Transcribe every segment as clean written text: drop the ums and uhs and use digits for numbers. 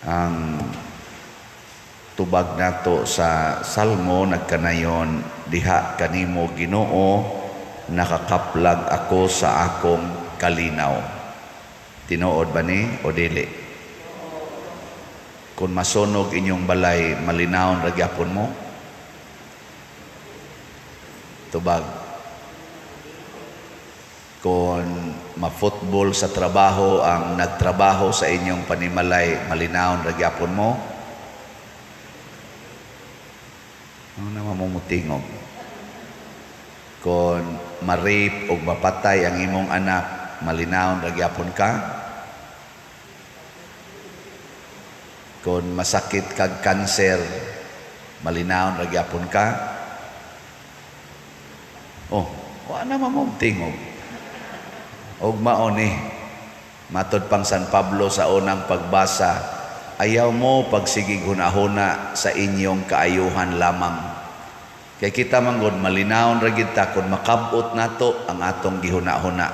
Ang tubag nato sa Salmo nagkanayon, "Diha kanimo, Ginoo, nakakaplag ako sa akong kalinaw." Tinuod ba ni o dili? Kung masunog inyong balay, malinawon ra gyapon mo? Tubag. Kung ma-football sa trabaho ang nagtrabaho sa inyong panimalay, malinawon ra gyapon mo? Ano na mamumutingog? Kung ma-rape o mapatay ang imong anak, malinawon ra gyapon ka? Kung masakit kag kanser, malinawon ra gyapon ka? Oh, wa na mamumutingog. Og mao ni matod pang San Pablo sa unang pagbasa, ayaw mo pagsigig hunahuna sa inyong kaayuhan lamang. Kay kita manggod malinawon ra gid ta kun makabot nato ang atong gihunahuna.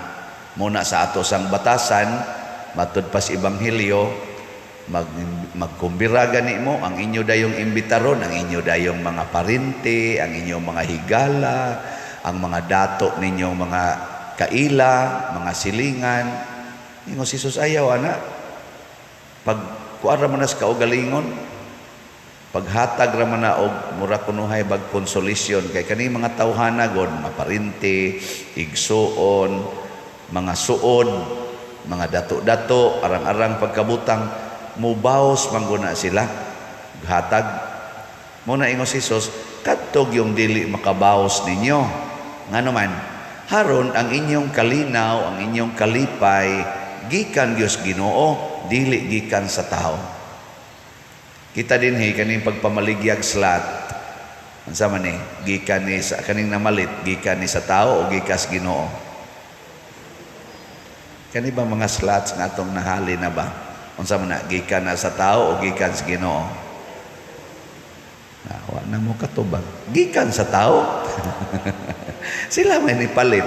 Muna sa ato sang batasan, matud pa sa Ebanghelyo, magkumbira gani mo ang inyo dayong imbitaron, ang inyo dayong mga parente, ang inyong mga higala, ang mga dato ninyong mga kaila, mga silingan. Ingon si Jesus, ayaw ana. Pag kuara man nas kaugalingon, paghatag ra man na og mura kunuhay bag consolation kay kani mga tawhana god, mga parente, igsuon, mga suod, mga dato-dato, arang-arang pagkabutang, mubaos mangguna sila hatag. Mo na ingon si Jesus, kadtog yung dili makabaos ninyo. Ngano man? Haron ang inyong kalinaw, ang inyong kalipay gikan Dios Ginoo, dili gikan sa tao. Kita dinhi kaning pagpamaligyag slot. Unsa man ni? Gikan ni sa kaning namalit, gikan ni sa tao o gikan sa Ginoo? Kani ba mga slots nga atong nahali na ba? Unsa man na, gikan na sa tao o gikan sa Ginoo? Ah, wa na mo katubag. Gikan sa tao. Sila may nipalit.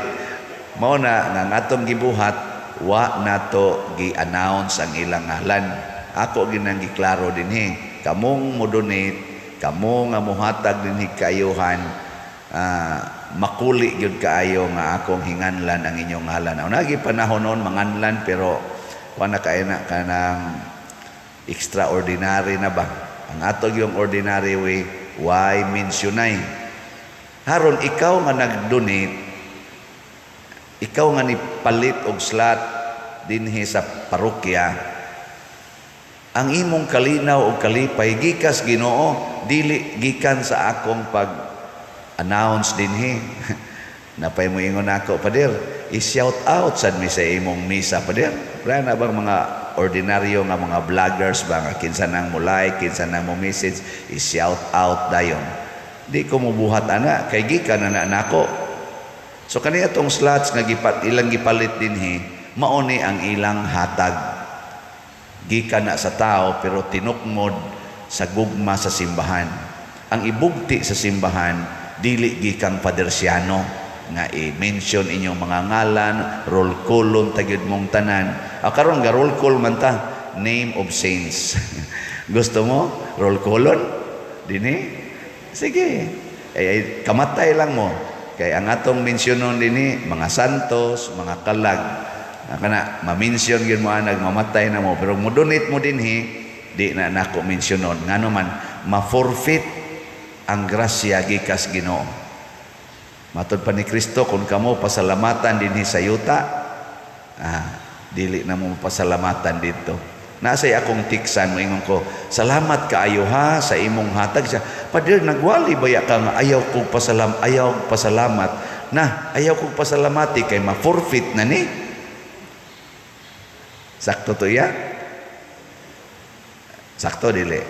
Mao na nga ang atong gibuhat, wa nato gi-announce ang ilang ngalan. Ako ginang giklaro dinhi. Kamong mo donate, kamo nga mohatag dinhi kaayuhan, makuli gyud kaayo nga akong hinganlan ang inyong ngalan. Aw nagi panahon noon manganlan, pero wa na kay na kanang extraordinary na ba? Ang ato yung ordinary way, why mentionay? Haron ikaw nga nag-donate, ikaw nga nipalit og slot dinhi sa parokya, ang imong kalinaw og kalipay gikas Ginoo, dili gikan sa akong pag-announce dinhi. Napay mo ingon ako, "Pader, i-shout out sad mi sa imong misa, pader." Wala na bang mga ordinaryo nga mga vloggers ba nga kinsa nang mo like, kinsa nang mo message, i-shout out dayon. Di ko mobuhat ana kay gikan na nako. So kani atong slots nga gipat ilang gipalit dinhi, mao ni ang ilang hatag. Gikan na sa tao pero tinukmod sa gugma sa simbahan. Ang ibugti sa simbahan dili gikan padersyano nga i-mention inyong mga ngalan, roll callon tagyud mong tanan. Ah, karon ga roll call man ta, name of saints. Gusto mo roll callon dinhi? Sige. Ay, ay, kamatay lang mo. Kay ang atong mensyonon dinhi mga santos, mga kalag. Ah, kana ma-mention gyud mo anag mamatay na mo, pero mo donate mo dinhi, di na nako mensyonon. Ngano man, ma-forfeit ang grasya gikas Ginoo. Matod pa ni Kristo, kung kamo pasalamatan dinhi sa yuta, dili na mo pasalamatan dito. Nasay akong tiksan, moingon ko, "Salamat kaayo ha sa imong hatag." Siya, "Pader, nagwali baya ka nga ayaw kong ayaw pasalamat." Na, ayaw kong pasalamati kay ma-forfeit na ni. Sakto to iya? Sakto dili?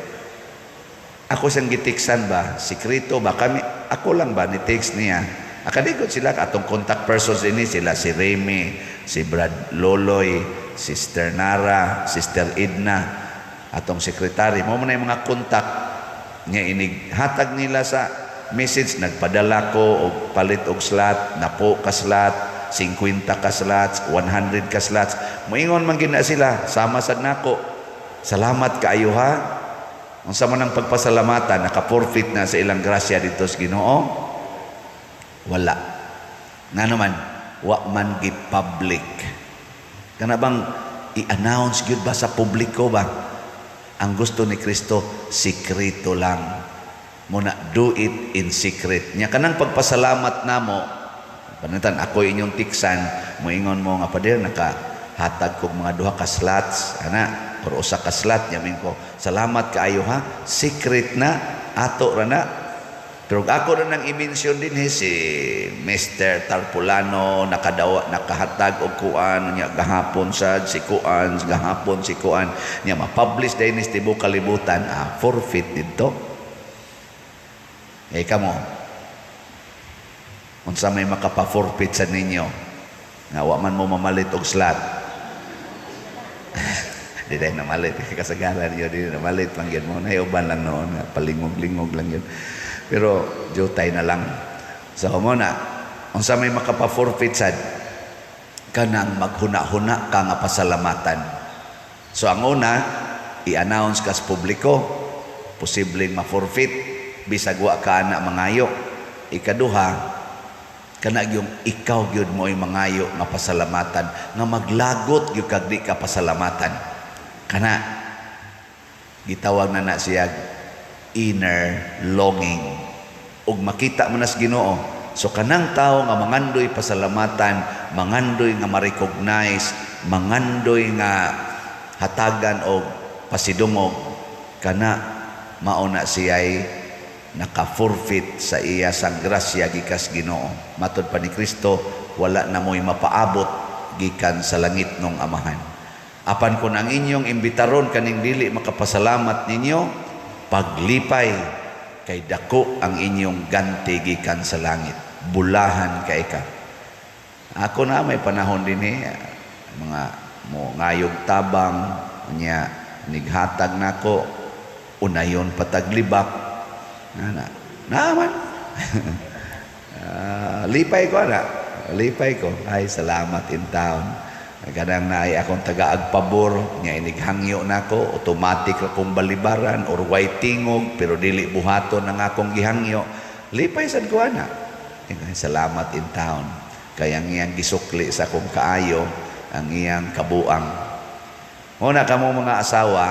Ako siyang gitiksan ba? Sikreto ba? Kami, ako lang ba ni text niya? Akadigot sila, atong contact persons ini sila si Remy, si Brad Loloy, Sister Nara, Sister Edna, atong sekretary. Mo na yung mga contact niya, inig hatag nila sa message, nagpadala ko og palit og slot, napo ka slot, 50 ka slots, 100 ka slots. Moingon man gina sila, sama sad nako. Salamat kaayo ha. Unsa man ang pagpasalamatan, naka-forfeit na sa ilang grasya dito sa Ginoo? Wala. Nga naman, wa man gi-public. Kana bang i-announce gyud ba sa publiko ba? Ang gusto ni Kristo, sikreto lang. Muna, do it in secret. Nya kanang pagpasalamat namo, pananglitan ako inyong tiksan, moingon mo nga, "Pader, nakahatag kog mga duha ka slots, ana, or usa ka slot." Nya ko, "Salamat kaayo ha." Secret na, ato ra na. Pero ako na nang i-mention din si Mr. Tarpulano nakadawa, nakahatag og kuan nya gahapon sad si kuan, gahapon si kuan, nya ma-publish din ni tibuok kalibutan, ah, forfeit didto. Eh kamo, unsa may makapa-forfeit sa ninyo nga wa man mo mamalit og slot? Di dahil namalit kasagaran yun, di namalit man gyud mo na uban lang noon nga palingog-lingog lang yun, pero jutay na lang. So mo na, unsa may makapa-forfeit sad? Kanang maghuna-huna ka nga pasalamatan. So ang una, i-announce ka sa publiko, posibleng ma-forfeit bisag wa ka na mangayo. Ikaduha, kana yung ikaw gyud mo'y mangayo nga pasalamatan, nga maglagot gyud kag di ka pasalamatan. Kana gitawag na na siya inner longing, ug makita mo na sa Ginoo. So kanang tao nga mangandoy pasalamatan, mangandoy nga ma-recognize, mangandoy nga hatagan og pasidungog, kana mao na siya'y naka-forfeit sa iya sang grasya gikas Ginoo. Matod pa ni Kristo, wala na mo'y mapaabot gikan sa langit nung Amahan. Apan kung ang inyong imbitaron kaning dili makapasalamat ninyo, paglipay kay dako ang inyong ganti gikan sa langit. Bulahan kay ka. Ako na may panahon din eh, mga mo ngayog tabang nya, nighatag nako, unayon pataglibak na na naman. Ah, lipay ko na, lipay ko, "Ay, salamat in town." Kanang naay akong taga-agpabor nya, inighangyo nako, automatic ra kong balibaran or way tingog, pero dili buhaton ang akong gihangyo. Lipay sad ko ana. "Salamat in town," kay ang iyang gisukli sa akong kaayo ang iyang kabuang. Una, kamo mga asawa,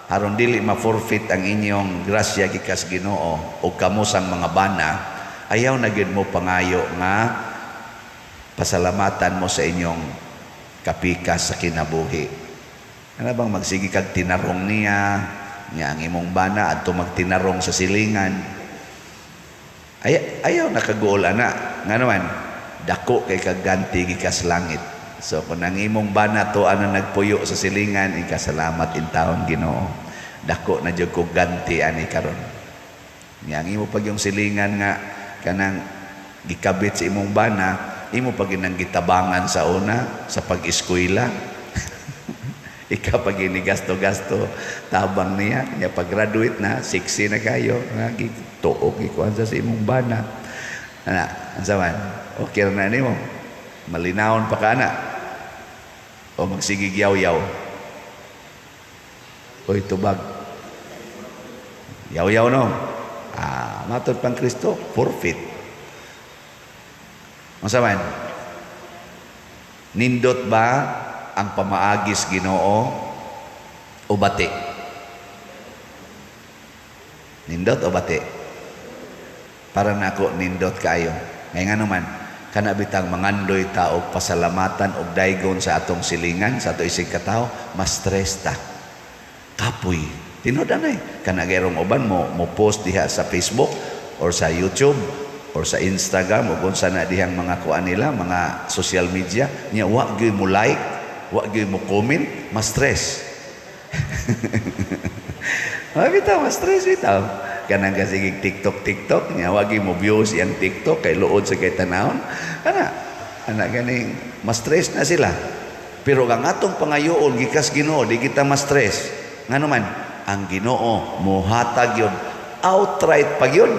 aron dili ma-forfeit ang inyong grasya gikas Ginoo, o kamo sang mga bana, ayaw na gyud mo pangayo nga pasalamatan mo sa inyong kapikas sa kinabuhi. Ano bang magsige kag tinarong niya, niya ang imong bana adto magtinarong sa silingan. Ay, ayaw nakaguol ana. Nga naman, dako kay kaganti gikas langit. So kung ang imong bana to ana nagpuyo sa silingan, "Ikasalamat in taon, Ginoo. Dako na jud ko ganti ani karon." Nya ang imo pag yung silingan nga kanang gikabit sa imong bana, imo pag ginang gitabangan sa una sa pag-eskwela. Ikaw pag gasto-gasto tabang niya, nya pag-graduate na, sexy na kayo, nga tuok ikuan sa imong bana. Ana, unsa man? Okay na nimo. Malinawon pa ka na. O magsigig yaw-yaw. Oy, tubag. Yaw-yaw no. Ah, matod pang Kristo, forfeit. Unsa man? Nindot ba ang pamaagis Ginoo o bati? Nindot o bati? Para nako, nindot kayo. Ngayon nga naman, kana bitang mangandoy ta og pasalamatan og daygon sa atong silingan, sa ato isig katawo, mas stress ta. Kapoy. Tinuod anay. Kana gayrong uban mo mo post diha sa Facebook or sa YouTube or sa Instagram o kung na dihang mga kuan nila, mga social media, niya wa gyud mo like, wa gyud mo comment, mas stress. Wa bitaw, mas stress bitaw. Kanang kasi TikTok TikTok niya, wa gyud mo views iyang TikTok kay luod sa kay tanawon. Kana ana ganing mas stress na sila. Pero ang atong pangayoon gikas Ginoo, di kita mas stress. Ngano man, ang Ginoo mohatag yun outright pag yun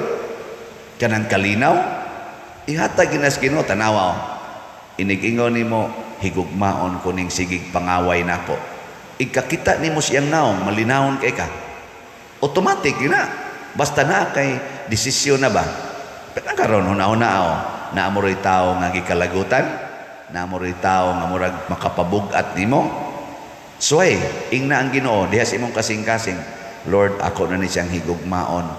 kanang kalinaw ihatag ginas Ginoo. Tanawa oh. Inigingon nimo, "Higugmaon ko ning sigig pangaway nako." Igkakita nimo siyang naong, malinawon kay ka. Automatic yun na. Basta na kay desisyon na ba. Pero karon huna-huna oh, naamuroy tao nga gikalagutan, naamuroy tao nga murag makapabug-at nimo. Sway, ingna ang Ginoo diha sa imong kasing-kasing. Lord, ako na ni siyang higugmaon.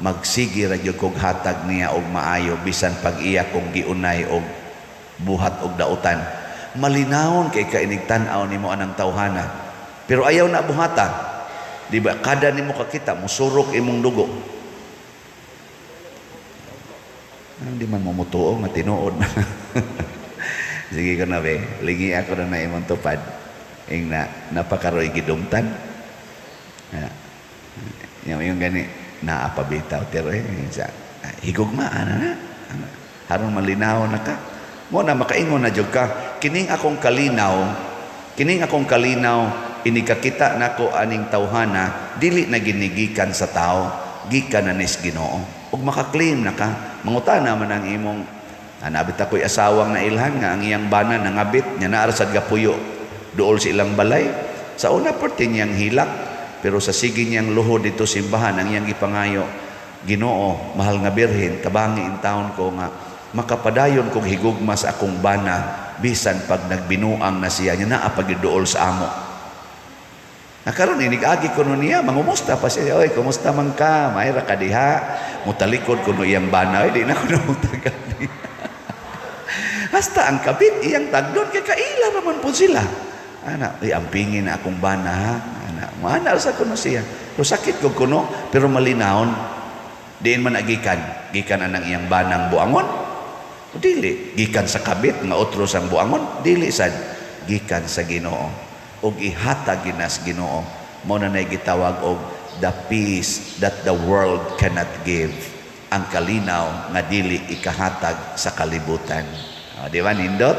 Magsige ra gyud kog hatag niya og maayo bisan pag iya kong giunay og buhat og dautan. Malinawon kay ka inig tan-aw nimo anang tawhana. Pero ayaw na buhata. Di ba? Kada nimo kakita, musurok imong dugo. Hindi man mo mutuo nga tinuod. Sige ko na be, lingi ako na na imong tupad. Ing na napakaroy gidumtan. Ha. Yung gani naapabitaw pero eh sa higugma ana na. Haron malinaw na ka. Mo na makaingon na jud ka. Kining akong kalinaw inikakita nako aning tawhana dili na ginigikan sa tao, gikan na nis Ginoo. Ug makaklaim na ka, mangutana man ang imong nabit ako'y asawang nailhan nga ang iyang bana nangabit nya naa ra sad gapuyo duol sa ilang balay. Sa una parte niyang hilak, pero sa sige niyang luhod dito simbahan ang iyang gipangayo, Ginoo, mahal nga Birhen, tabangi in taon ko nga makapadayon kog higugma sa akong bana bisan pag nagbinuang na siya nya naa pagiduol sa amo. Nakaron inig-agi kuno niya, mangumusta pa siya. Oy, kumusta man ka? Mayra ka diha? Mutalikod kuno iyang bana. Oy, di na kuno mutagal niya. Hasta ang kabit iyang tagdon kay kaila raman po sila. Ana, ay ampingin na akong bana ha. Ana, maana sa kuno siya. Pero sakit ko kuno, pero malinawon. Diin man agikan, gikan anang iyang banang buangon. O dili, gikan sa kabit nga otro sang buangon, dili sad gikan sa Ginoo. Og ihatag ginas Ginoo. Mao na nay gitawag og the peace that the world cannot give. Ang kalinaw nga dili ikahatag sa kalibutan. O, di ba nindot?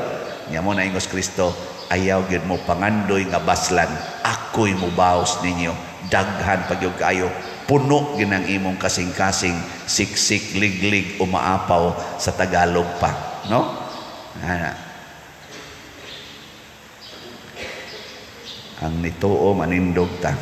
Nya mo na ingos Kristo, ayaw gyud mo pangandoy nga baslan, ako'y mubaos ninyo. Daghan pag gyud kaayo, puno gyud ang imong kasing-kasing, siksik, liglig, umaapaw sa Tagalog pa, no? Ana. Ang nituo manindog ta.